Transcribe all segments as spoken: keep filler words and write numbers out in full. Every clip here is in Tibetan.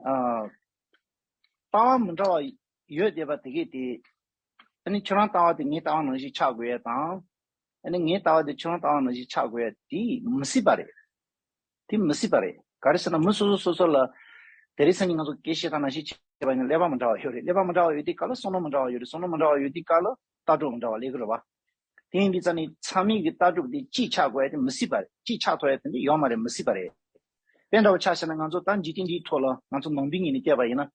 ལྟ་བ་མི་འདྲ་བ་ཡོད་བསྡད་པ་དེ་གས་དེ། ཨ་ནི་ཁྱོད་རང་ལྟ་བ་དེ་ངའི་ལྟ་བ་ནང་བཞིན་ཆགས་དགོས་ཡ་དང་། ཨ་ནི་ངའི་ལྟ་བ་དེ་ཁྱོད་རང་ལྟ་བ་ནང་བཞིན་ཆགས་དགོས་ཡ་དེ་མི་སྲིད་པ་རེད། དེ་མི་སྲིད་པ་རེད། ག་རེ་ཟེར་ན་མི་སོ་སོ་སོ་སོ་ལ། དེ་རིང་སང་ཉིན་ང་ཚོ་སྐད་བཤད་སྟངས་ནང་བཞིན་བྱས་པ་ཡིན་ན་ཀླད་པ་མི་འདྲ་བ་ཡོད་རེད། ཀླད་པ་མི་འདྲ་བ་ཡོད་དུས་སྐབས་ལ་བསམ་བློ་མི་འདྲ་བ་ཡོད་རེད། བསམ་བློ་མི་འདྲ་བ་ཡོད་དུས་སྐབས་ལ་ལྟ་གྲུབ་མི་འདྲ་བ་སླེབས་ཀྱི་རེད་བ། དེ་ཡིན་དུས་ཙང་ནས་ཚང་མའི་གི་ལྟ་གྲུབ་དེ་གཅིག་ཆགས་དགོས་ཡ་དེ་མི་སྲིད་པ་རེད། གཅིག་ཆགས་ཐུབ་ཡ་དེ་འདྲ་ཡོད་མ་རེད། མི་སྲིད་པ་རེད། དཔེ་འདྲ་བོ་ཆ་བཞག་ན་ང་ཚོ་ད་འཇིག་རྟེན་འདིའི་ཐོག་ལ་ང་ཚོ་ནང་པའི་ངོས་ནས་བལྟས་པ་ཡིན་ན།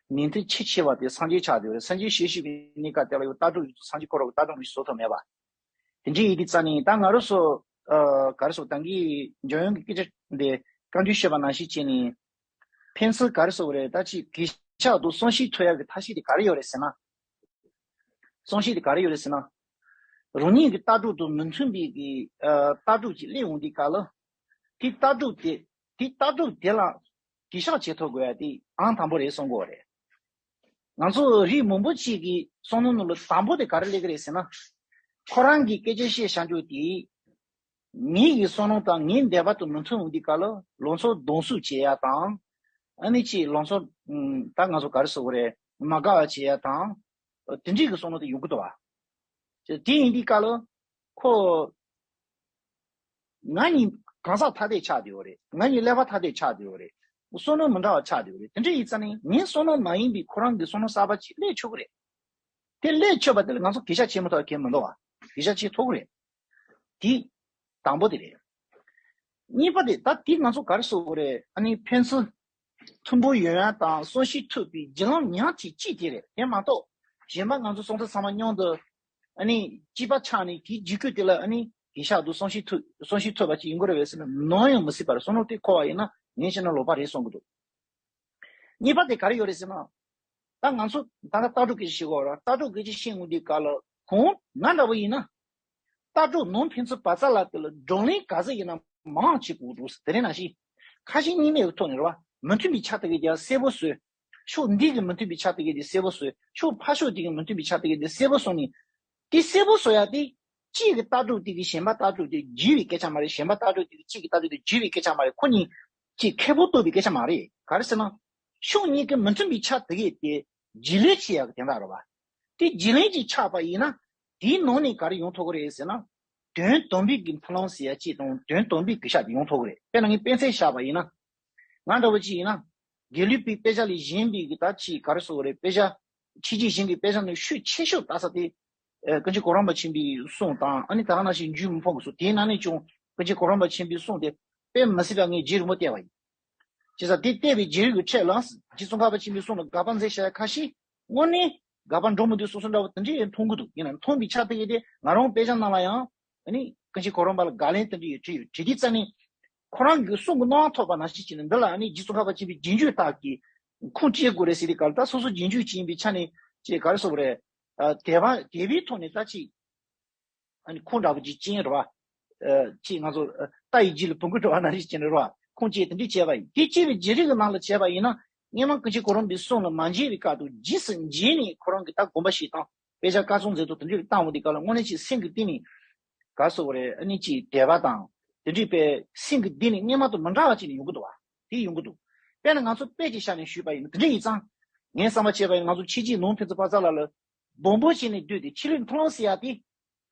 ཉན་ཐོས་ཆེས་ཆེ་བ་དེ་སངས་རྒྱས་ཆགས་བསྡད་ཡོད་རེད། སངས་རྒྱས་ཞལ་བཞུགས་པའི་གནས་སྐབས་དེ་ལ་ཡང་ལྟ་གྲུབ་ཀྱི་སངས་རྒྱས་ཁོ་རང་གི་ལྟ་གྲུབ་ཞིག་བཟོ་ཐུབ་མེད་པ། དེ་འདྲ་ཡིན་དུས་ཙང་ནས་ད་ང་རང་ཚོ་ཨ་ག་རེ་ཟེར་ད་གིན་འཇམ་དབྱངས་ཀྱི་སྐད་ཆ་འདི་བཀའ་འདྲི་ཞུས་པ་ནང་བཞིན་བྱས་ནས། ཕན་ཚུན་ག་རེ་ཟེར་དགོས་རེད། ད་ཅིག་གུས་ཞབས་དང་བསམ་ཤེས་ཐུབ་ཡག་གི་ཐབས་ཤེས་དེ་ག་རེ་ཡོད་རེད་ཟེར་ན། བསམ་ཤེས་དེ་ག་རེ་ཡོད་རེད་ཟེར་ན། རང་ཉིད་ཀྱི་ལྟ་གྲུབ་དང་མི་མཐུན་པའི་གི་ཨ་ལྟ་གྲུབ་ཅིག་སླེབས་འོང་དུས་སྐབས་ལ། དེ་ལྟ་གྲུབ་དེ་དེ་ལྟ་གྲུབ་དེ་ལ་གུས་ཞབས་བྱེད་ཐུབ་དགོས་ཡ་དེ་ཨང་དང་པོ་རེད་བསམ་གྱི་ཡོད་རེད། ང་ཚོ་རིགས་མང་པོ་ཅིག་གི་བསམ་བློ་ནང་ལ་དང་པོ་དེ་ག་རེ་སླེབས་ཀྱི་རེད་ཟེར་ན། ཁོ་རང་གི་སྐད་ཆ་བཤད་བྱ་རྒྱུ་དེ། ངེད་ཀྱི་བསམ་བློ་དང་ངའི་འདོད་པ་དང་མི་མཐུན་འོང་དུས་སྐབས་ལ་ལང་ཚོ་གདོང་བསུ་བྱེད་ཡ་དང་། ཨ་ནི་ཅིག་ལང་ཚོ་ད་ང་ཚོ་ག་རེ་ཟེར་དགོས་རེད། མ་དགའ་བ་བྱེད་ཡ་དང་། དེ་འདྲའི་གི་བསམ་བློ་དེ་ཡོང་གི་འདུག་བ། དེ་ཡིན་དུས་སྐབས་ལ་ཁོ། ང་གཉིས་གང་ཟག་ཐ་དད་ཆགས་བསྡད་ཡོད་རེད། ང་གཉིས་ཀླད་པ་ཐ་དད་ཆགས་བསྡད་ཡོད་རེད། བསམ་བློ་མི་འདྲ་བ་ཆགས་བསྡད་ཡོད་རེད། དེ་འདྲ་ཡིན་ཙང་ནས་ངའི་བསམ་བློ་མ་ཡིན་པའི་ཁོ་རང་གི་བསམ་བློ་གསར་པ་ཅིག་སླེབས་ཆོག་གི་རེད། དེ་སླེབས་ཆོག་པ་དེ་ལ་ང་ཚོ་གུས་ཞབས་བྱེད་མི་ཐུབ་མཁན་མི་འདུག་བ། གུས་ཞབས་བྱེད་ཐུབ་ཀྱི་རེད། དེ་དང་པོ་དེ་རེད། གཉིས་པ་དེ་ད་དེ་ང་ཚོ་ག་རེ་ཟེར་དགོས་རེད། ཨ་ནི་ཕན་ཚུན་མཐུན་པོ་ཡོང་ཡ་དང་བསམ་ཤེས་ཐུབ་པའི་བརྒྱུད་ལམ་ཉག་གཅིག་གཅིག་དེ་རེད། དེ་མ་གཏོགས་གཞན་པ་ང་ཚོ་སོང་ཙང་ཚང་མ་མཉམ་དུ་ཨ་ནི་གཅིག་པ་ཆགས་ནས་དེའི་རྗེས་ཁུལ་དེ་ལ་ཨ་ནི་གུས་ཞབས་དང་བསམ་ཤེས་ཐུབ་བསམ་ཤེས་ཐུབ་པ་ཅིག་ཡིན་དགོས་རེད་པས་ཟེར་ན་ནམ་ཡང་མི་སྲིད་པ་རེད། བསམ་བློ་དེ་འཁོར་བ་ཡིན་ན་ངས་བཤད་ན་ལོག་པ་རེད་བསམ་གྱི་འདུག་གཉིས་པ་དེ་ག་རེ་ཡོད་རེད་ཟེར་ན། ད་ང་ཚོ་ད་ལྟ་ལྟ་གྲུབ་སྐད་ཆ་བཤད་དགོས་ར། ལྟ་གྲུབ་སྐད་ཆ་བཤད་འོང་དུས་སྐབས་ལ་གང་ང་འདྲ་བོ་ཡིན་ན། ལྟ་གྲུབ་ནང་ཕན་ཚུན་བར་མཚམས་ལ་དེ་ལ་བགྲོ་གླེང་ག་ཚོད་ཡིན་ན་མང་བྱེད་དགོས་འདུག་དེ་རིང་ནང་བཞིན་ཁ་ཞེ་གཉིས་མེད་ཀྱི་ཐོག་ནས་རེད་བ། མི་མཐུན་པའི་ཆ་དེ་གའི་རྒྱ་གསལ་པོ་བཟོས། ཕྱོགས་འདི་གི་མི་མཐུན་པའི་ཆ་དེ་གའི་དེ་གསལ་པོ་བཟོས། ཕྱོགས་ཕར་ཕྱོགས་དེ་གི་མི་མཐུན་པའི་ཆ་དེ་གའི་དེ་གསལ་པོ་བཟོས་ནས། དེ་གསལ་པོ་བཟོ་ཡ་དེ། གཅིག་གི་ལྟ་གྲུབ་དེ་གི་གཞན་པ་ལྟ་གྲུབ་དེ་བརྗེ་བའི་སྐད་ཆ་མ་རེད། གཞན་པ་ལྟ་གྲུབ་དེ་གི་གཅིག་གི་ལྟ་གྲུབ་དེ་བརྗེ་བའི་སྐད་ཆ་མ་རེད། ཁོ་གཉིས་གཅིག་ཁེ་ཕོ་གཏོགས་པའི་སྐད་ཆ་མ་རེད། ག་རེ་ཟེར་ན། ཕྱོགས་གཉིས་ཀྱི་མི་མཐུན་པའི་ཆ་དེ་གས་དེ་བརྗེ་ལེན་བྱེད་ཡག་གི་དོན་དག་རེད་བ། དེ་བརྗེ་ལེན་གྱི་ཆགས་པ་ཡིན་ན། དེའི་ནང་ནས་ག་རེ་ཡོང་ཐུབ་ཀྱི་རེད་ཟེར་ན། དོན་དམ་པའི་གི་མཐུན་ལམ་ཟེར་ཡ་གཅིག་དང་དོན་དམ་པའི་གུས་ཞབས་དེ་ཡོང་ཐུབ་ཀྱི་རེད། དཔེར་ན་ངས་དཔེ་མཚོན་བཞག་པ་ཡིན་ན། ང་འདྲ་བོ་གཅིག་ཡིན་ན། དགེ་ལུགས་པའི་དཔེ་ཆ་ལས་གཞན་པའི་གི་ད་ཅིག་ག་རེ་ཟེར་དགོས་རེད། དཔེ་ཆ། ཕྱི་རྒྱལ་གཞན་གྱི་དཔེ་ཆ་ནང་ཤུགས་ཆེ་ཤོས་ལྟ་ས་དེ། ཨ་ཀུན་མཁྱེན་གོ་རམས་པ་ཆེན་པོའི་གསུང་དང་ཨ་ནི་ད་ག་ནང་བཞིན་འཇུ་མི་ཕམ་གྱི་གསུང་དེའི་ནང་ནས་ཀྱང་ཀུན་མཁྱེན་གོ་རམས་པ་ཆེན་པོའི་གསུང་དེ་དཔེ་མི་སྲིད་པ་ངས་རྗེས་རིང་པོ་བལྟས་པ་ཡིན། བྱས་ཙང་དེ་བལྟས་པའི་རྗེས་རིང་གི་ཁྲལ་ལ་རྗེ་ཙོང་ཁ་པ་ཆེན་པོའི་གསུང་ལ་དགག་པ་མཛད་བཞག་ཡ་ཁ་ཤས་དངོས་གནས་དགག་པ་འགྲོ་མི་འདུག་བཟོ་བཟོ་འདྲ་བོ་དེ་འདྲ་ཡང་མཐོང་གི་འདུག་ཡིན་ན་མཐོང་བའི་ཆ་དེ་གས་དེ་ང་རང་དཔེ་ཆ་ནང་ལ་ཡང་ཨ་ནི་ཀུན་མཁྱེན་གོ་རམས་པ་ལ་དགག་ལན་དེ་འདྲ་ཡོད་བྲིས་ཡོད། བྲིས་དུས་ཙ་ནས་ཁོ་རང་གི་གསུང་གི་སྣང་བ་ཐོབ་པ་ནང་བཞིན་བྱས་ནས་འདི་ལ་ཨ་ནི་རྗེ་ཙོང་ཁ་པ་ཆེན་པོའི་རྗེས་འཇུག་དག་གིས་ཁུངས་སྐྱེལ་དགོས་རེད་ཟེར་དུས་ག་ལ་ད་སོ་སོ་རྗེས་འཇུག་བྱེད་ཡིན་པའི་ཆ་ནས་ཅེས་ག་རེ་ཟེར་དགོས་རེད། ཨ་དད་པ་དད་པའི་ཐོག་ནས་ད་ཅིག་ཨ་ནི་ཁུངས་འདྲ་བོ་ཅིག་སྐྱེལ་རེད་བ། ཨ་ཅིག་ང་ཚོ་ཨ་རྟ་ཡི་རྗེས་ལ་བོང་གུ་འགྲོ་བ་ནང་བཞིན་བྱས་ནས་རེད་བ། ཁུངས་སྐྱེལ་དེ་འདྲས་བྱས་པ་ཡིན། དེ་སྐྱེས་པའི་རྗེས་རིགས་ཀྱི་ནང་ལ་བྱས་པ་ཡིན་ན་སྔོན་མ་ཀུན་མཁྱེན་གོ་རམས་པའི་གསུང་ལ་མ་མཇལ་བའི་སྐབས་དུ་རྗེས་སུ་མཇལ་ནས་ཁོ་རང་གིས་ད་དགོངས་པ་བཞེས་སྟངས་དཔེ་ཆ་བཀའ་ཚོམ་མཛད་ཐོག་དེ་འདྲས་བཏང་བ་དེ་ག་ལ་དངོས་གནས་ཅིག་སེམས་ཀྱི་གཏིང་ནས་ག་རེ་ཟེར་དགོས་རེད། ཨ་ནི་ཅིག་དད་པ་དང་དེ་འདྲས་པའི་སེམས་ཀྱི་གཏིང་ནས་སྔོན་མ་དང་མི་འདྲ་བ་ཅིག་ནས་ཡོང་གི་འདུག་བ། དེ་ཡོང་གི་འདུག་དཔེར་ན་ང་ཚོ་དཔེ་ཅིག་བཞག་ནས་ཞུས་པ་ཡིན་ན་དེ་འདྲ་ཡིན་ཙང་། ངས་བསམ་པ་བྱས་པ་ཡིན་ན་ང་ཚོ་ཕྱི་རྒྱལ་ནང་ཕན་ཚུན་བར་མཚམས་ལ་ལ་སྦོམ་པོ་བྱས་ནས་སྡོད་དེ་ཕྱི་ལུགས་མཐོང་ཟེར་ཡ་དེ།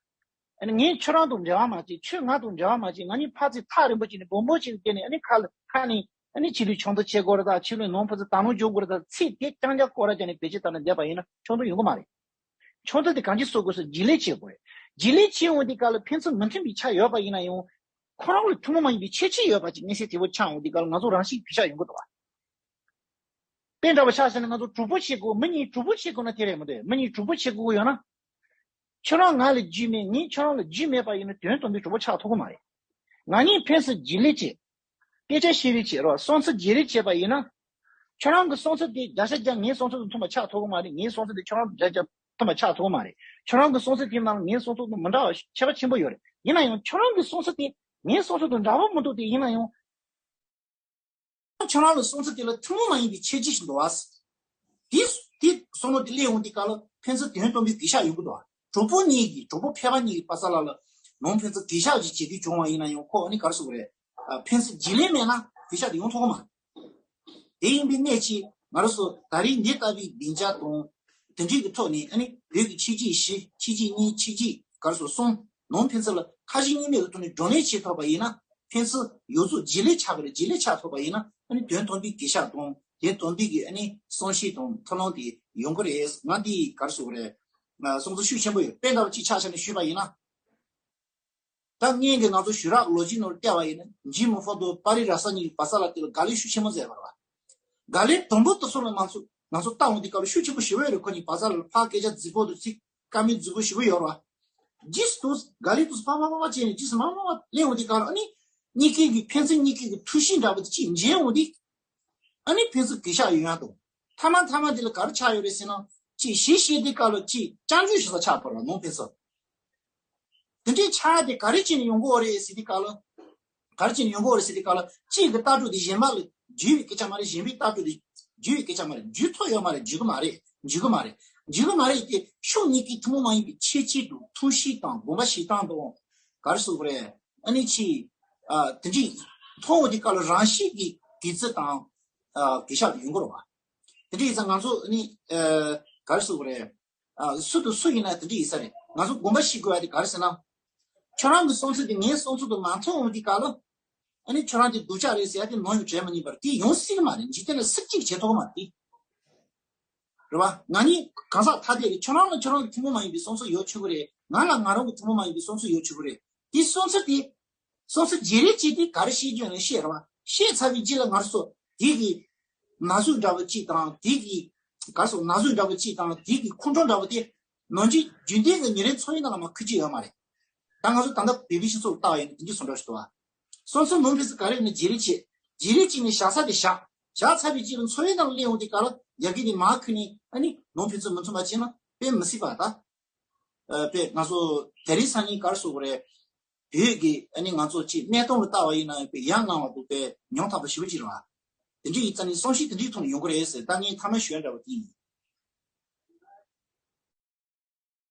ཨ་ནི་ངས་ཁྱོད་རང་དང་འབྲེལ་བ་མ་བྱས། ཁྱོད་ང་དང་འབྲེལ་བ་མ་བྱས། ང་གཉིས་ཕར་ཚུར་ཐག་རིང་པོ་བྱས་ནས་སྦོམ་པོ་བྱས་ནས་བསྡད་ནས་ཨ་ནི་ཁ་ལ་ཁ་ནས་ཨ་ནི་ཕྱི་ལུགས་ཆང་ཐུང་བྱེད་དགོས་རེད་ད། ཕྱི་ལུགས་ནང་ཕན་ཚུན་དག་སྣང་སྦྱོང་དགོས་རེད་ད། ཚིག་དེ་རྐྱང་རྐྱང་སྐོར་ར་རྒྱག་ནས་བེད་སྤྱོད་བཏང་ནས་བསྡད་པ་ཡིན་ན་ཆང་ཐུང་ཡོང་གི་མ་རེད། ཆང་ཐུང་དེ་གང་ཅི་གསོག་དགོས་སུ་རྗེས་ལེན་བྱེད་དགོས་རེད། རྗེས་ལེན་བྱེད་འོང་དུས་སྐབས་ལ་ཕན་ཚུན་མི་མཐུན་པའི་ཆ་ཡོད་པ་ཡིན་ན་ཡང་། ཁོ་རང་ལ་ཐུན་མོང་མ་ཡིན་པའི་ཁྱད་ཆོས་ཡོད་པ་ཅིག་མངོན་གསལ་དོད་པོ་ཆགས་འོང་དུས་སྐབས་ལ་ང་ཚོ་རང་བཞིན་གྱིས་གུས་ཞབས་ཡོང་གི་འདུག་བ། དཔེ་འདྲ་བ་ཆ་བཞག་ན་ང་ཚོ་གྲོགས་པོ་བྱེད་དགོས། མི་གཉིས་གྲོགས་པོ་བྱེད་དགོས་ན་དེ་རེད་མི་འདུག་མི་གཉིས་གྲོགས་པོ་བྱེད་དགོས་ཡོད་ན། ཁྱོད་རང་ང་ལ་རྒྱུས་མེད། ངས་ཁྱོད་རང་ལ་རྒྱུས་མེད་པ་ཡིན་ན་དོན་དམ་པའི་གྲོགས་པོ་ཆགས་ཐུབ་ཀྱི་མ་རེད། ང་གཉིས་ཕན་ཚུན་རྗེས་ལེན་བྱེད། སྐད་ཆ་བཤད་རེས་བྱེད་རོགས། བསམ་ཚུལ་བརྗེ་རེས་བྱེད་པ་ཡིན་ན། ཁྱོད་རང་གི་བསམ་ཚུལ་དེ་བརྒྱ་ཆ་བརྒྱ་ངའི་བསམ་ཚུལ་དང་མཐུན་པ་ཆགས་ཐུབ་ཀྱི་མ་རེད། ངའི་བསམ་ཚུལ་དེ་ཁྱོད་རང་དང་བརྒྱ་ཆ་བརྒྱ་མཐུན་པ་ཆགས་ཐུབ་ཀྱི་མ་རེད། ཁྱོད་རང་གི་བསམ་ཚུལ་དེ་ནང་ངའི་བསམ་ཚུལ་དང་མི་འདྲ་བ་ཁྱད་པར་ཆེན་པོ་ཡོད་རེད། ཡིན་ན་ཡང་ཁྱོད་རང་གི་བསམ་ཚུལ་དེ་ངའི་བསམ་ཚུལ་དང་འདྲ་པོ་མི་འདུག་དེ་ཡིན་ན་ཡང་། ཁྱོད་རང་ལ་བསམ་ཚུལ་དེ་ལ་ཐུན་མོང་མ་ཡིན་པའི་ཁྱད་ཆོས་ཤིག་འདུག་བ། དེ་དེ་བསམ་བློ་དེ་སླེབས་འོང་དུས་སྐབས་ལ་ཕན་ཚུན་དོན་དམ་པའི་གུས་ཞབས་ཡོང་གི་འདུག་བ། གྲོགས་པོ་གཉིས་ཀྱིས་གྲོགས་པོ་ཕལ་པ་གཉིས་ཀྱི་བར་མཚམས་ལ་ལ་ནང་ཕན་ཚུན་གུས་ཞབས་ཅིག་བྱེད་དུས་བྱུང་བ་ཡིན་ན་ཡང་ཁོ་ཨ་ནི་ག་རེ་ཟེར་དགོས་རེད། ཨ་ཕན་ཚུན་བརྗེ་ལེན་མེད་ན་གུས་ཞབས་དེ་ཡོང་ཐུབ་ཀྱི་མ་རེད། དེ་ཡིན་པའི་གནད་ཀྱིས་ང་རང་ཚོ་ད་རེས་འདི་ལྟ་བུའི་སྡིངས་ཆ་དང་། དེ་འདྲའི་གི་ཐོག་ནས་ཨ་ནི་བོད་ཀྱི་ཆོས་བརྒྱུད་བཞི། ཆོས་བརྒྱུད་གཉིས། ཆོས་བརྒྱུད་ག་རེ་ཟེར། གསུམ། ནང་ཕན་ཚུན་ལ་ཁ་ཞེ་གཉིས་མེད་ཀྱི་ཐོག་ནས་བགྲོ་གླེང་བྱེད་ཐུབ་པ་ཡིན་ན། ཕན་ཚུན་ཡོངས་རྫོགས་རྗེས་ལུས་ཆགས་ཀྱི་རེད། རྗེས་ལུས་ཆགས་ཐུབ་པ་ཡིན་ན། ཨ་ནི་དོན་དམ་པའི་གུས་ཞབས་དང་། དོན་དམ་པའི་གི་ཨ་ནི་བསམ་ཤེས་དང་མཐུན་ལམ་དེ་ཡོང་གི་རེད། ང་འདི་ག་རེ་ཟེར་དགོས་རེད། བསམ་ཚུལ་ཤུགས་ཆེན་པོ་ཡོད། དཔེ་འདྲ་བ་གཅིག་ཆ་བཞག་ནས་ཞུས་པ་ཡིན་ན། ད་སྔོན་གྱི་ང་ཚོ་ཞུ་རག་ལོ་རྒྱུས་ནང་ལ་བལྟས་པ་ཡིན་ན། འཇིགས་མེད་ཕོ་དང་པ་རི་ར་ས་གཉིས་ཀྱིས་བ་ས་ལ་དེ་ལ་དགའ་ལས་ཤུགས་ཆེན་པོ་མཛད་པ་རེད་བ། དགའ་ལས་དང་པོ་དེ་ཚོ་ལ་ང་ཚོ་ང་ཚོ་ལྟ་འོང་དུས་སྐབས་ལ་ཤུགས་ཆེན་པོ་ཞེ་པོ་ཡོད་རེད། ཁོ་གཉིས་བ་ས་ལ་ཕར་སྐད་ཆ་རྫིག་པོ་དང་ཚིག་དཀར་མིན་རྫིག་པོ་ཞེ་པོ་ཡོད་རེད་བ། རྗེས་སུ་དགའ་ལས་དུས་ཕ་མ་མ་མ་བྱས་ནས། རྗེས་སུ་མ་མ་མ་གླེང་འོང་དུས་སྐབས་ལ། ཨ་ནི་གཉིས་ཀའི་གི་ཕན་ཚུན་གཉིས་ཀའི་གི་ཐུགས་གཤིས་འདྲ་པོ་དེ་གཅིག་འཇལ་འོང་དུས། ཨ་ནི་ཕན་ཚུན་གུས་ཞབས་ཡོང་ཡག་དང་། མཐའ་མ་མཐའ་མ་དེ་ལ་ག་རེ་ཆགས་ཡོད་རེད་ཟེར་ན། གཅིག་གཞི་བཤད་དུས་སྐབས་ལ་གཅིག་སྐྱབས་འཇུག་ཞུ་ས་ཆགས་པ་རེད་བ། ནང་ཕན་ཚུན། དེ་འདྲའི་ཆགས་དེ་ག་རེ་བྱས་ནས་ཡོང་གི་ཡོད་རེད་ཟེར་དུས་སྐབས་ལ། ག་རེ་བྱས་ནས་ཡོང་གི་ཡོད་རེད་ཟེར་དུས་སྐབས་ལ། གཅིག་གི་ལྟ་གྲུབ་དེ་གཞན་པ་ལ་བརྒྱུས་པའི་སྐད་ཆ་མ་རེད། གཞན་པའི་ལྟ་གྲུབ་དེ་བརྒྱུད་པའི་སྐད་ཆ་མ་རེད། བརྒྱུད་ཐུབ་ཡོད་མ་རེད། བརྒྱུད་གི་མ་རེད། བརྒྱུད་གི་མ་རེད། བརྒྱུད་གི་མ་རེད་དེ། ཕྱོགས་གཉིས་ཀའི་ཐུན་མོང་མ་ཡིན་པའི་ཁྱད་ཆོས་དང་། གོམས་པ་བྱེད་སྟངས་དང་། ག་རེ་ཟེར་དགོས་རེད། ཨ་ནི་ཅིག་ཨ། དེ་འདྲའི་མཐོང་འོང་དུས་སྐབས་ལ་རང་བཞིན་གྱིས་གུས་བརྩི་དང་། ཨ། གུས་ཞབས་དེ་ཡོང་གི་རེད་བ། དེ་འདྲ་ཡིན་ཙང་ང་ཚོ་ཨ་ནི། ཨ། ག་རེ་ཟེར་དགོས་རེད། ཨ། སུ་དང་སུ་ཡིན་ན་དེ་འདྲ་ཡིན་ས་རེད། ང་ཚོ་དགོངས་པ་བཞེས་དགོས་ཡ་དེ་ག་རེ་ཟེར་ན། ཁྱོད་རང་གི་བསམ་ཚུལ་དེ་ངའི་བསམ་ཚུལ་དང་མ་མཐུན་འོང་དུས་སྐབས་ལ། ཨ་ནི་ཁྱོད་རང་དེ་སྡུག་ཅག་རེད་ཟེར་ཡ་དེ་ནོར་ཡོང་བྱས་མ་ཉན་པར། དེ་ཡོང་སྲིད་གི་མ་རེད། འཇིག་རྟེན་ལ་སུ་གཅིག་བྱེད་ཐུབ་གི་མ་རེད། རེད་བ། ང་གཉིས་གང་ཟག་ཐ་དད་རེད། ཁྱོད་རང་ལ་ཁྱོད་རང་གི་ཐུན་མོང་མ་ཡིན་པའི་བསམ་ཚུལ་ཡོད་ཆོག་གི་རེད། ང་ལ་ང་རང་གི་ཐུན་མོང་མ་ཡིན་པའི་བསམ་ཚུལ་ཡོད་ཆོག་གི་རེད། དེ་བསམ་ཚུལ་དེ། བསམ་ཚུལ་བརྗེ་རེས་བྱས་ཏེ་ག་རེ་བཤད་རྒྱུ་ཡིན་ན་བཤད་རེད་བ། བཤད་ཚར་བའི་རྗེས་ལ་ང་ཚོ་དེ་གི་ན་ཟུག་འདྲ་བོ་གཅིག་དང་། དེ་གི་ག་རེ་ཟེར། ན་ཟུག་འདྲ་བོ་གཅིག་དང་། དེ་གི་ཁོང་ཁྲོ་འདྲ་བོ་དེ་ནང་ཆོས་རྒྱུན་ལྡན་གྱི་ཉིན་རེའི་འཚོ་བའི་ནང་ལ་མར་འཁུར་རྒྱུ་ཡོད་མ་རེད། ད་ང་ཚོ་ད་ལྟ་བོད་པའི་སྤྱི་ཚོགས་ལ་ལྟ་བ་ཡིན་ན་དེ་འདྲ་བཟོ་འདྲ་ཞིག་འདུག་བ། བསམ་ཚུལ་ནོར་འཕེལ་ཚུལ་ག་རེ་ཡིན་ན་བརྗེ་རེས་བྱེད། བརྗེ་རེས་བྱས་ནས་བཞག་ས་དེ་བཞག་བཞག་ཚར་བའི་རྗེས་ལ་འཚོ་བའི་ནང་ལ་སླེབས་འོང་དུས་སྐབས་ལ་ཡ་གི་དེ་མར་འཁུར་ནས། ཨ་ནི་ནོར་འཕེལ་ཚུལ་མི་མཚུངས་པ་བྱས་ན་དཔེ་མི་སྲིད་པ། ད་ཨ། དཔེ་ང་ཚོ་དེ་རིང་སང་ཉིན་ག་རེ་ཟེར་དགོས་རེད། བོད་ཀྱི་ཨ་ནི་ང་ཚོ་ཅིག་གནས་སྟངས་ལ་ལྟ་བ་ཡིན་ན་དཔེ་ཡ་ང་བ་འདུག་དཔེ་ཉམ་ཐག་པ་ཞེ་པོ་ཅིག་རེད་བ། དེ་འདྲ་ཡིན་ཙང་ནི་བསམ་གཞིག་དེ་འདྲའི་ཐོག་ནས་ཡོང་གི་རེད་ཟེར། ད་ངས་མཐའ་མ་ཞུ་ཡ་འདྲ་བ་དེ་ཡིན།